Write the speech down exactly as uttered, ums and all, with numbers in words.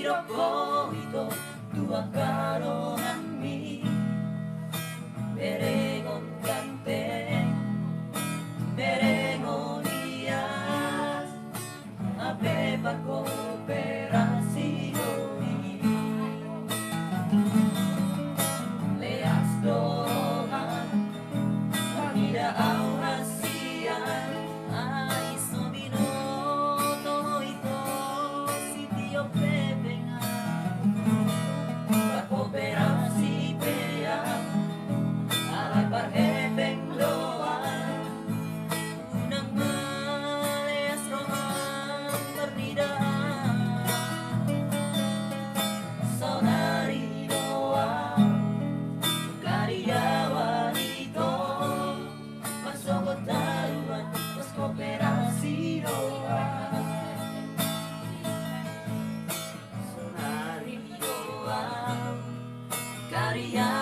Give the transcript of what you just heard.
Didok ho ito tu angka donganmi, berengon ganteng, berengon ias, hape parkoperasi do i. Leas do roham, marnida au hasian, ai so binoto ho ito sitiop hepeng. Parkoperasi pe au, alai parhepeng do au. Unang maleas roham, marnida au. Saonari do au karyawan ito, marsogot haduan pos koperasi do au. Saonari do au karyawan